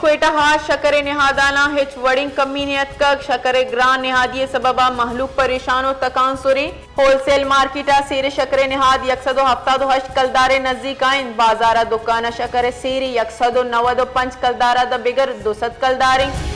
کوئٹہ ءَ شکر ءِ نہاداناں ہچ وڑیں کمی نیتکگ، شکر ءِ گران نہادی ءِ سبب ءَ مہلوک پریشان ءُ تکانسریں۔ ہول سیل مارکیٹ ءَ سیر ءِ شکر ءِ نہاد یک سد ءُ ہپتاد ءُ ہشت کلدار ءِ نزیک ءَ انت، بازار ءَ دکان ءَ شکر ءِ سیر ءِ یک سد ءُ نود ءُ پنچ کلدار ءَ داں بگر دو سد کلدار انت۔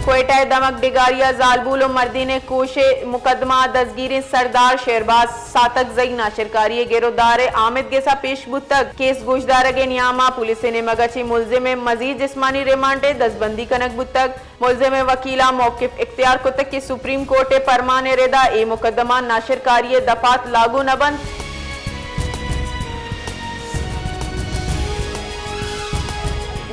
کوئٹہ ءِ دمگ ڈگاری ءَ زالبول ءُ مردین ءِ کوش ءِ مقدمہ ءَ دزگیریں سردار شہرباز ساتکزئی ناشرکاری ءِ گرودار ءِ آمید گس ءَ پیش بوتگ۔ کیس گوشدارگ ءِ نیام ءَ پولیس ءِ نیمگ ءَ چہ ملزم ءِ مزید جسمانی ریمانڈ ءِ دزبندی کنگ بوتگ۔ ملزم ءِ وکیل ءَ موقف اختیار کتگ کہ سپریم کورٹ ءِ پرمان ءِ ردا اے مقدمہ ناشرکاری ءِ دفعات لاگو نہ بنت۔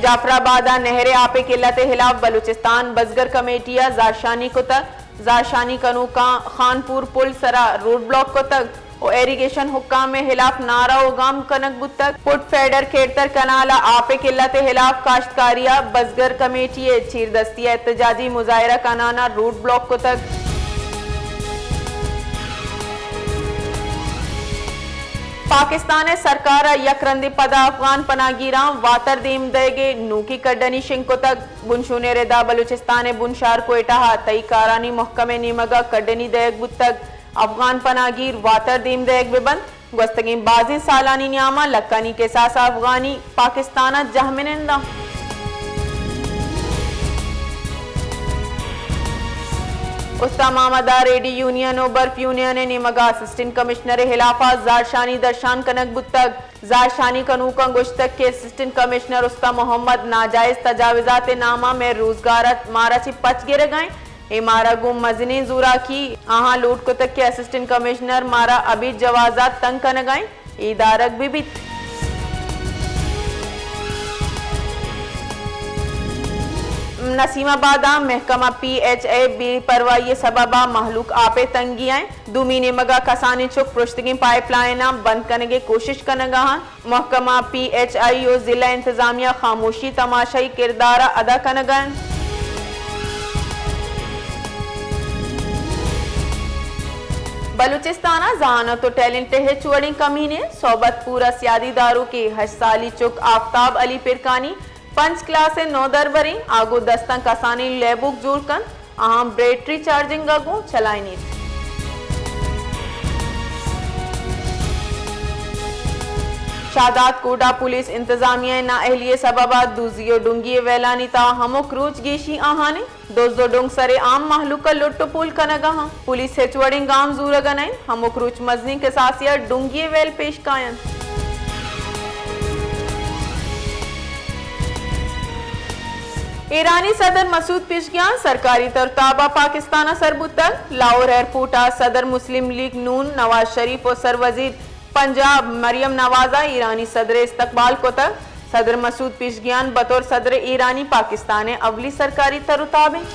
جعفر آباد ءَ نہر ءِ آپ ءِ قلت ءِ ہلاف بلوچستان بزگر کمیٹی ءَ زہرشانی کتگ۔ زہرشانی کنوکاں خانپور پل سرا روڈ بلاک کتگ ءُ ایریگیشن حکام ءِ ہلاف نعرہ ءُ گام کنگ بوتگ۔ پٹ فیڈر کیرتر کنال ءَ آپ ءِ قلت ءِ ہلاف کاشتکاری ءُ بزگر کمیٹی ءِ چیردستی ءَ احتجاجی مظاہرہ کنان ءَ روڈ بلاک کتگ۔ پاکستان ءِ سرکار ءَ یک رندے پدا افغان پناہگیراں واتر دیم دئیگ ءِ نوکیں کڈنی شنگ کتگ۔ بنشون ءِ ردا بلوچستان ءِ بنشہر کوئٹہ ءَ تئی کارانی محکمہ ءِ نیمگ ءَ کڈنی دئیگ بوتگ۔ افغان پناہگیر واتر دیم دئیگ بہ بنت۔ گوستگیں بازیں سالانی نیام ءَ لکانی کساس ءَ افغانی پاکستان ءَ جہمنند انت۔ استان محمد ءَ ریڈی یونین ءُ برف یونین ءِ نیمگ ءَ اسسٹنٹ کمشنر ءِ ہلاف ءَ زہرشانی درشان کنگ بوتگ۔ زہرشانی کنوکاں گوشتگ کہ اسسٹنٹ کمشنر استان محمد ناجائز تجاوزات ءِ نام ءَ مئے روزگار ءَ مارا چہ پچ گرگ ءَ انت۔ اے مارا گوں مزنیں زوراکی۔ آہاں لوٹ کتگ کہ اسسٹنٹ کمشنر مارا ابید جوازات تنگ کنگ ءَ انت، اے دارگ بہ بیت۔ نسیم آباد ءَ محکمہ پی ایچ اے بے پرواہی ءِ سبب ءَ مہلوک آپ ءِ تنگی ءَ انت۔ دومی نیمگ ءَ کسانیں چک پرشتگیں پائپ لائناں بند کنگ ءِ کوشش کنگ ءَ انت۔ محکمہ پی ایچ اے ءُ ضلع انتظامیہ خاموشی تماشائی کردار ءَ ادا کنگ ءَ انت۔ بلوچستان ءَ ذہانت ءُ ٹیلنٹ ءِ ہچ وڑیں کمی نیست۔ صحبت پور ءَ سیادی داروکیں ہشت سالی چک آفتاب علی پرکانی پنچ کلاس ءِ نودربریں، آ گوں دستاں کسانیں لیبوک جوڑ کنت، آہاں بیٹری چارجنگ ءَ گوں چلائینیت۔ شاداد کوٹ ءَ پولیس انتظامیہ ءِ نااہلی ءِ سبب ءَ دزی ءُ ڈنگی ءِ ویلانی تہا ہمک روچ گیشی آہانی دز ءُ ڈنگ سر عام مہلوک ءَ لٹ ءُ پول کنگ ءَ انت۔ پولیس ہچ وڑیں گام زورگ ءَ نہ انت۔ ہمک روچ مزنیں کساسے ءَ ڈنگی ءِ ویل پیش کاینت۔ ایرانی صدر مسعود پیشگیان سرکاری تر و تاب ءَ پاکستان ءَ سر بوتگ۔ لاہور ایئرپورٹ ءَ صدر مسلم لیگ نون نواز شریف ءُ سر وزیر پنجاب مریم نواز ءَ ایرانی صدر ءِ استقبال کتگ۔ صدر مسعود پیشگیان بطور صدر ایرانی پاکستان ءِ اولی سرکاری تر و تاب انت۔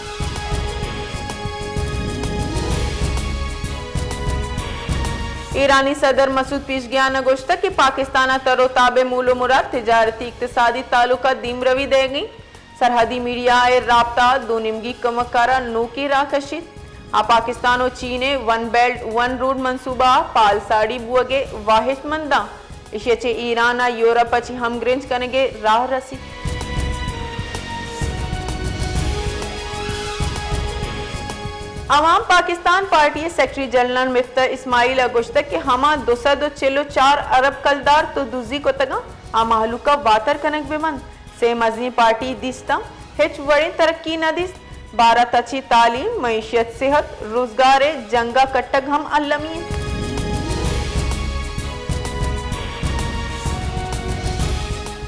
ایرانی صدر مسعود پیشگیان ءَ گوشتگ کہ پاکستان ءِ تر و تاب ءِ مول و مراد تجارتی اقتصادی تعلقات دیمروی دئیگ انت۔ سرحدی میڈیا ءِ رابطہ ءَ دو نیمگی کمکار ءَ نوکیں راہ کشیت۔ آ پاکستان ءُ چین ءِ ون بیلٹ ون روڈ منصوبہ ءَ پال ساڑی بوگ ءِ واہشت مند انت۔ ایشی ءَ چہ ایران ءَ یورپ ءَ چہ ہمگرنچ کنگ ءِ راہ رسیت۔ عوام پاکستان پارٹی ءِ سیکرٹری جنرل مفتاح اسماعیل ءَ گوشتگ کہ ہما دو سد ءُ چل ءُ چار ارب کلدار تو دزی کتگ انت، آ مہلوک ءَ واتر کنگ بہ بنت۔ سے مزنیں پارٹی دیستاں، ہچ وڑیں ترقی نہ دیست۔ بھارت ءَ چہ تعلیم، معیشت، صحت، روزگار ءِ جنگ ءَ کٹگ ہم المی انت۔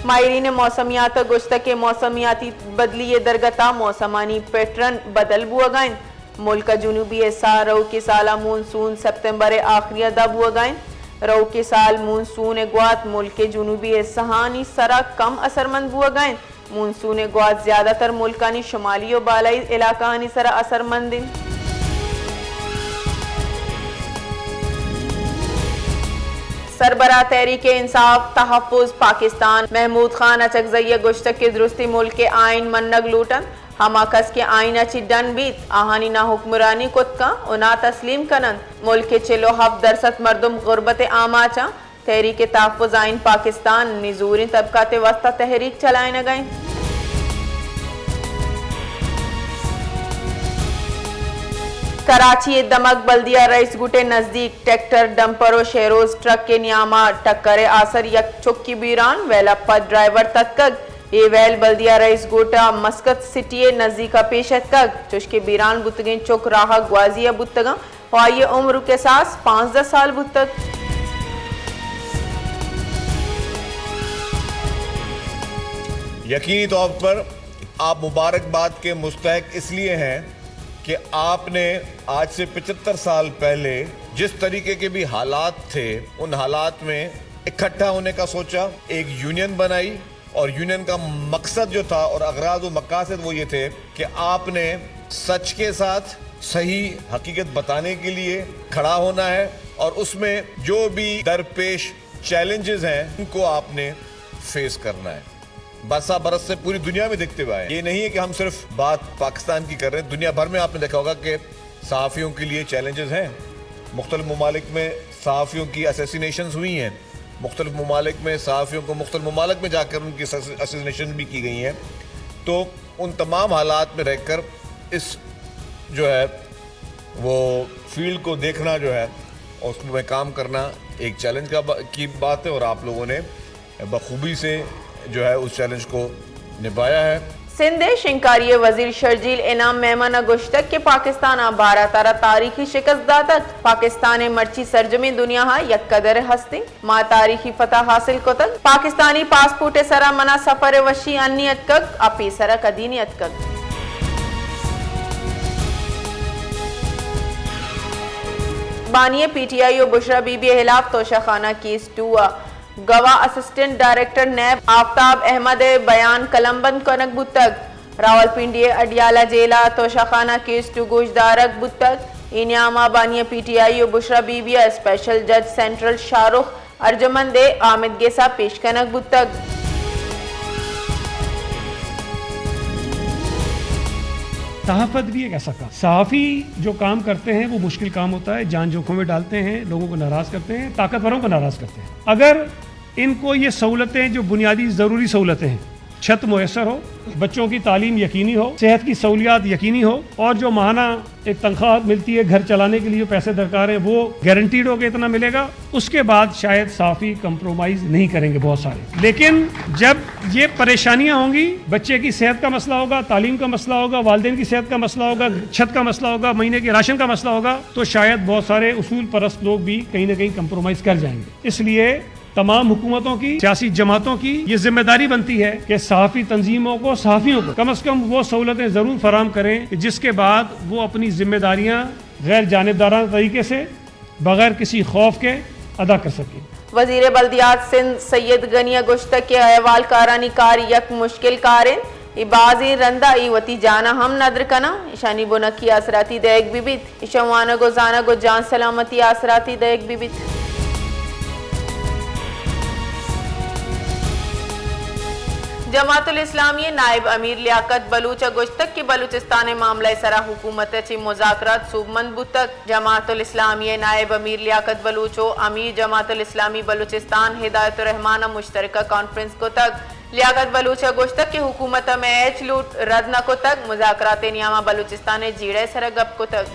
ماہرین موسمیات ءَ گوشتگ کہ موسمیاتی بدلی ءِ درگت ءَ موسمانی پیٹرن بدل بوگ ءَ انت۔ ملک ءِ جنوبی حصہ ءَ روکی سال ءَ مون سون سپتمبر ءِ آخری ءَ داں بوگ ءَ انت۔ روکی سال مون سون ءِ گوات ملک ءِ جنوبی حصہانی سرا کم اثرمند بوگ ءَ انت۔ مون سون ءِ گوات زیادہ تر ملکانی شمالی ءُ بالائی علاقہانی سرا اثرمند انت۔ سربراہ تحریک انصاف تحفظ پاکستان محمود خان اچکزئی ءَ گوشتگ کہ درستی ملک ءِ آئین منگ لوٹ انت۔ ہما کس کہ آئین ءَ چہ ڈن بیت، آہانی نہ حکمرانی کت کن ءُ نہ تسلیم کن انت۔ ملک ءِ چل ءُ ہپت درسد مردم غربت ءِ آماچ انت۔ تحریک تحفظ آئین پاکستان نی زوریں طبقات ء واستہ تحریک چلائینگ ء انت۔ کراچی ء دمگ بلدیہ رئیس گٹ ء نزدیک ٹریکٹر، ڈمپر و شیروز ٹرک ء نیاما ٹکر ء آسر یک چکی بیران، ویل ء پد ڈرائیور تتکگ۔ اے ویل بلدیہ رئیس گٹ ء مسکت سٹی ء نزیک ء پیش اتکگ، چوشکہ بیران بوتگیں چک راہ ء گوازی ء بوتگاں۔ و آئی ء عمر و کساس پانزدہ سال بوتگ۔ یقینی طور پر آپ مبارکباد کے مستحق اس لیے ہیں کہ آپ نے آج سے پچہتر سال پہلے جس طریقے کے بھی حالات تھے، ان حالات میں اکٹھا ہونے کا سوچا، ایک یونین بنائی، اور یونین کا مقصد جو تھا اور اغراض و مقاصد وہ یہ تھے کہ آپ نے سچ کے ساتھ صحیح حقیقت بتانے کے لیے کھڑا ہونا ہے اور اس میں جو بھی درپیش چیلنجز ہیں، ان کو آپ نے فیس کرنا ہے۔ برسا برس سے پوری دنیا میں دیکھتے ہوئے آئے ہیں۔ یہ نہیں ہے کہ ہم صرف بات پاکستان کی کر رہے ہیں، دنیا بھر میں آپ نے دیکھا ہوگا کہ صحافیوں کے لیے چیلنجز ہیں۔ مختلف ممالک میں صحافیوں کی اسیسینیشنز ہوئی ہیں، مختلف ممالک میں صحافیوں کو مختلف ممالک میں جا کر ان کی اسیسینیشن بھی کی گئی ہیں۔ تو ان تمام حالات میں رہ کر اس جو ہے وہ فیلڈ کو دیکھنا جو ہے اور اس میں کام کرنا ایک چیلنج کا با-، کی بات ہے اور آپ لوگوں نے بخوبی سے جو ہے اس چیلنج کو نبھایا ہے۔ سندھ ء شنگکاری ء وزیر شرجیل انعام میمن ء گوشتگ کہ پاکستان ء بھارت ء را تاریخی شکست داتگ۔ پاکستان ء مرچی سرجمیں دنیا ء یک قدر ء ہست انت۔ ما تاریخی فتح حاصل کتگ۔ پاکستانی پاسپورٹ ء سرا منا سفر ء وشی انی اتکگ، ء پیسر ء کدی نی اتکگ۔ بانی ء پی ٹی آئی و بشرا بی بی ء ہلاف توشہ خانہ کیس ٹو ء گواہ اسسٹنٹ ڈائریکٹر نیب آفتاب احمد ء بیان قلمبند کنگ بوتگ۔ راولپنڈی ء اڈیالہ جیل ء توشہ خانہ کیس ٹو گوشدارگ بوتگ۔ اے نیام ء بانی ء پی ٹی آئی و بشرا بی بی ء اسپیشل جج سینٹرل شاہ رخ ارجمند ء آمدگس ء پیش کنگ بوتگ۔ تحفظ بھی ایک ایسا کام، صحافی جو کام کرتے ہیں وہ مشکل کام ہوتا ہے، جان جوکھوں میں ڈالتے ہیں، لوگوں کو ناراض کرتے ہیں، طاقتوروں کو ناراض کرتے ہیں۔ اگر ان کو یہ سہولتیں، جو بنیادی ضروری سہولتیں ہیں، چھت میسر ہو، بچوں کی تعلیم یقینی ہو، صحت کی سہولیات یقینی ہو، اور جو ماہانہ ایک تنخواہ ملتی ہے گھر چلانے کے لیے، جو پیسے درکار ہیں، وہ گارنٹیڈ ہو کہ اتنا ملے گا، اس کے بعد شاید صحافی کمپرومائز نہیں کریں گے بہت سارے۔ لیکن جب یہ پریشانیاں ہوں گی، بچے کی صحت کا مسئلہ ہوگا، تعلیم کا مسئلہ ہوگا، والدین کی صحت کا مسئلہ ہوگا، چھت کا مسئلہ ہوگا، مہینے کے راشن کا مسئلہ ہوگا، تو شاید بہت سارے اصول پرست لوگ بھی کہیں نہ کہیں کمپرومائز کر جائیں گے۔ اس لیے تمام حکومتوں کی، سیاسی جماعتوں کی یہ ذمہ داری بنتی ہے کہ صحافی تنظیموں کو، صحافیوں کو کم از کم وہ سہولتیں ضرور فراہم کریں کہ جس کے بعد وہ اپنی ذمہ داریاں غیر جانبدارانہ طریقے سے، بغیر کسی خوف کے ادا کر سکیں۔ وزیر بلدیات سندھ سید غنی ء گوشتگ کہ احوالکارانی کار یک مشکل کار انت، اے بازیں رندا اے وتی جان ء ہم ندر کناں، ایشانی بنکی آسراتی دئیگ بہ بیت۔ ایشاں وانگ و زانگ و جان سلامتی آسراتی دئیگ بہ بیت۔ جماعت الاسلامی ء نائب امیر لیاقت بلوچ ء گوشتگ کہ بلوچستان ء معاملہ ء سرا حکومت ء چہ مذاکرات سوبمند بوتگ۔ جماعت الاسلامی ء نائب امیر لیاقت بلوچ و امیر جماعت الاسلامی بلوچستان ہدایت الرحمان ء مشترکہ کانفرنس کتگ۔ لیاقت بلوچ ء گوشتگ کہ حکومت ء مئے ہچ لوٹ رد نہ کتگ، مذاکرات ء نیاما بلوچستان ء جیڑہ ء سرا گپ کتگ۔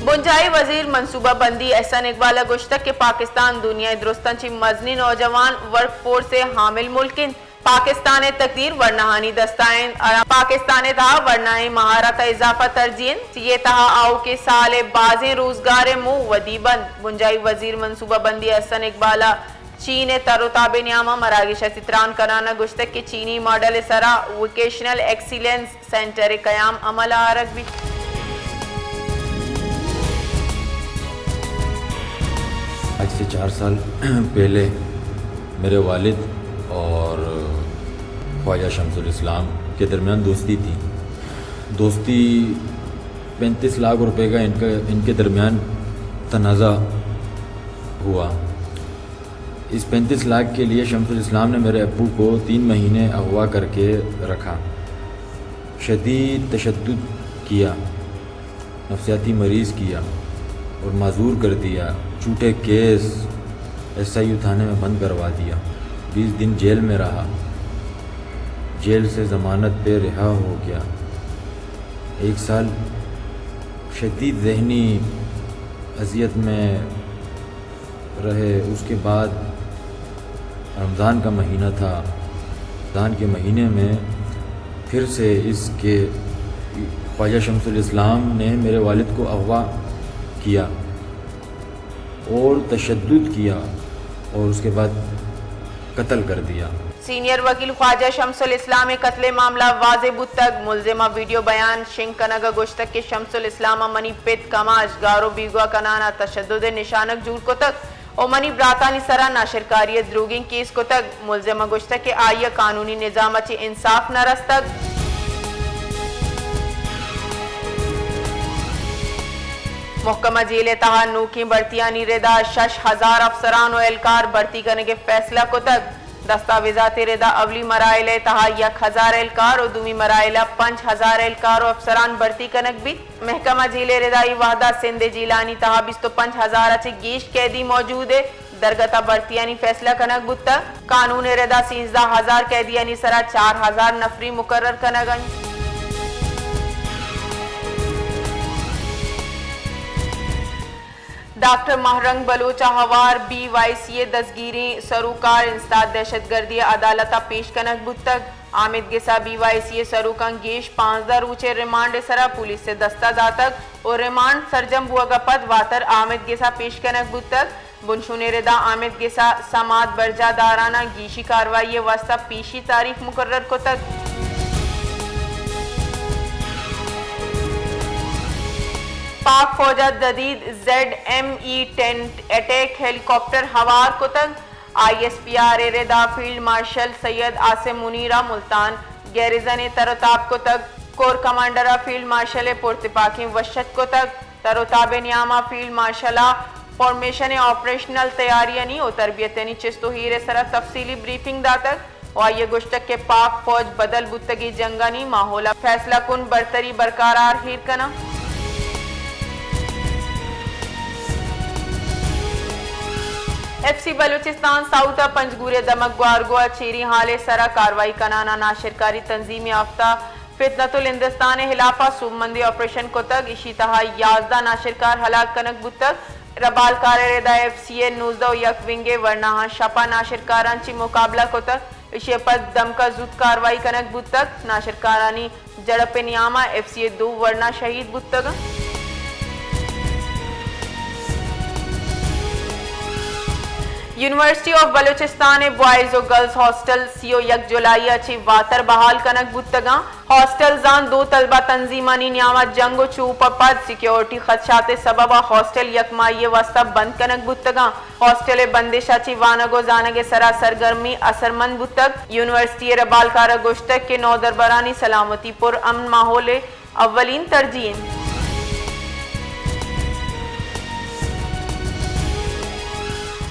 بنجاہی وزیر منصوبہ بندی احسن اقبال ء گوشتگ کہ پاکستان دنیا ء درستاں چہ مزنیں نوجوان ورک فورس ء حامل ملک انت۔ پاکستان ء تقدیر ورناہانی دستا انت، آیاں پاکستان ء تہا ورناہیں مہارت ء اضافہ ترجیح انت، چی ء تہا آؤکیں سال ء بازیں روزگار ء موہ ودی بنت۔ بنجاہی وزیر منصوبہ بندی احسن اقبال ء چین ء تر و تاب ء نیاما مراگش ء چہ تران کنان ء گوشتگ کہ چینی ماڈل ء سرا ووکیشنل ایکسیلنس سینٹر ء قیام عمل ء آرگ بیت۔ آج سے چار سال پہلے میرے والد اور خواجہ شمس الاسلام کے درمیان دوستی تھی۔ دوستی پینتیس لاکھ روپے کا ان کا، ان کے درمیان تنازع ہوا۔ اس پینتیس لاکھ کے لیے شمس الاسلام نے میرے ابو کو تین مہینے اغوا کر کے رکھا، شدید تشدد کیا۔ نفسیاتی مریض کیا اور معذور کر دیا۔ جھوٹے کیس، ایس آئی یو تھانے میں بند کروا دیا۔ بیس دن جیل میں رہا، جیل سے ضمانت پہ رہا ہو گیا۔ ایک سال شدید ذہنی اذیت میں رہے۔ اس کے بعد رمضان کا مہینہ تھا۔ رمضان کے مہینے میں پھر سے اس کے خواجہ شمس الاسلام نے میرے والد کو اغوا کیا اور تشدد کیا اور اس کے بعد قتل کر دیا۔ سینئر وکیل خواجہ شمس الاسلام ءِ قتل ءِ معاملہ واضح بوتگ۔ ملزم ءَ ویڈیو بیان شنگ کنگ ءَ گوشتگ کہ شمس الاسلام ءَ منی پت کماش گار ءُ بیگواہ کنان ءَ تشدد ءِ نشانگ جوڑ کتگ ءُ منی براتانی سرا ناشرکاری ءِ دروگیں کیس کتگ۔ ملزم ءَ گوشتگ کہ آئی ءَ قانونی نظام ءَ چہ انصاف نہ رستگ۔ محکمہ جیل ءِ تہا نوکیں بھرتیانی ردا شش ہزار افسران ءُ اہلکار بھرتی کنگ ءِ فیصلہ کتگ۔ دستاویزات ءِ ردا اولی مراحل ءِ تہا یک ہزار اہلکار ءُ دومی مراحل ءَ پنچ ہزار اہلکار ءُ افسران بھرتی کنگ بیت۔ محکمہ جیل ءِ ردا اے وہدا سندھ ءِ جیلانی تہا بیست ءُ پنچ ہزار ءَ چہ گیش قیدی موجود ءُ درگت ءَ بھرتیانی فیصلہ کنگ بوتگ۔ قانون ءِ ردا سیزدہ ہزار قیدیانی سرا چار ہزار نفری مقرر کنگ انت۔ ڈاکٹر ماہ رنگ بلوچ ءَ ہوار بی وائی سی ءِ دزگیریں سروکار انسداد دہشت گردی ءِ عدالت ءَ پیش کنگ بوتگ۔ آمید گس ءَ بی وائی سی ءِ سروکاں گیش پانزدہ روچ ءِ ریمانڈ ءِ سرا پولیس ءِ دست ءَ داتگ ءُ ریمانڈ سرجم بوگ ءَ پد واتر آمید گس ءَ پیش کنگ بوتگ۔ بنشون ءِ ردا آمید گس ءَ سماعت برجاہ داران ءَ گیشی کاروائی ءِ واستہ پیشی تاریخ مقرر کتگ۔ پاک فوج ءَ جدید Z M E ten attack helicopter ہوار کتگ۔ آئی ایس پی آر ءِ ردا فیلڈ مارشل سید عاصم منیر ءَ ملتان گیریزن ءَ تر ءُ تاب کتگ۔ کور کمانڈر ءَ فیلڈ مارشل ءِ پرتپاکیں وش اتک کتگ۔ تر ءُ تاب ءِ نیام ءَ فیلڈ مارشل ءَ فارمیشن ءِ آپریشنل تیاریانی ءُ تربیتانی چست ءُ ایر ءِ سرا تفصیلی بریفنگ داتگ ءُ آئی ءَ گوشتگ کہ پاک فوج بدل بوتگیں جنگانی ماحول ءَ فیصلہ کن برتری برقرار ایر کناں۔ ایف سی بلوچستان ساؤتھ ءَ پنجگور ءِ دمگ گوارگو ءَ چیریں ہال ءِ سرا کاروائی کنان ءَ ناشرکاری تنظیم ءِ ہفتہ فتنۃ الہندوستان ءِ ہلاپ ءَ سوبمندیں آپریشن کتگ۔ ایشی تہا یازدہ ناشرکار ہلاک کنگ بوتگ۔ ربالکار ءِ ردا ایف سی ءِ نوزدہ ءُ یک ونگ ءِ ورناہاں شپ ءَ ناشرکاراں چہ مقابلہ کتگ۔ ایشی ءَ پد دمگ ءَ زوت کاروائی کنگ بوتگ۔ ناشرکارانی جھڑپ ءِ نیام ءَ ایف سی ءِ دو ورنا شہید بوتگ انت۔ یونیورسٹی آف بلوچستان ءِ بوائز ءُ گرلز ہاسٹل سی ءُ یک جولائی ءَ چہ واتر بحال کنگ بوتگ انت۔ ہاسٹلزاں دو طلبہ تنظیمانی نیام ءَ جنگ ءُ چوپ ءَ پد سیکیورٹی خدشات ءِ سبب ءَ ہاسٹل یک ماہی ءِ واستہ بند کنگ بوتگ انت۔ ہاسٹل ءِ بندش ءَ چہ وانگ ءُ زانگ ءِ سرا سرگرمی اثرمند بوتگ۔ یونیورسٹی ءِ ربالکار ءَ گوشتگ کہ نودربرانی سلامتی پر امن ماحول ءِ اولین ترجیح انت۔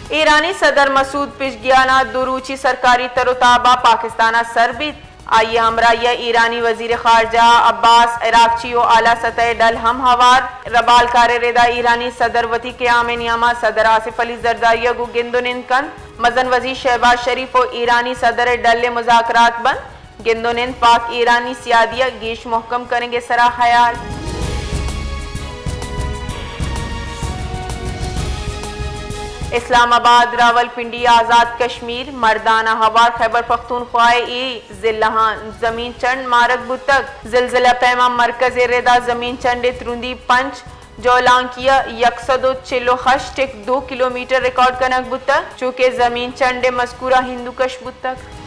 ایرانی صدر مسعود پشگیان ءَ دو روچی سرکاری تر ءُ تاب ءَ پاکستان ءَ سر بیت۔ آئی ءِ ہمراہی ءَ ایرانی وزیر خارجہ عباس عراقچی ءُ اعلی سطح ءِ ڈل ہم ہوار۔ ربالکار ءِ ردا ایرانی صدر وتی قیام ءِ نیام ءَ صدر آصف علی زرداری ءَ گوں گند ءُ نند کنت۔ مزن وزیر شہباز شریف ءُ ایرانی صدر ءِ ڈل ءِ مذاکرات بنت۔ گند ءُ نند پاک ایرانی سیادی ءَ گیش مھکم کنگ ءِ سرا ہیال۔ اسلام آباد، راولپنڈی، آزاد کشمیر، مردان ءَ ہوار خیبر پختونخوا ءِ اے ضلعاں زمین چنڈ مارگ بوتگ۔ زلزلہ پیما مرکز ءِ ردا زمین چنڈ ءِ ترندی پنچ، جولانکی ءَ یک سد ءُ چل ءُ ہشت ٹک دو کلومیٹر ریکارڈ کنگ بوتگ، چوکہ زمین چنڈ ءِ مذکورہ ہندوکش بوتگ۔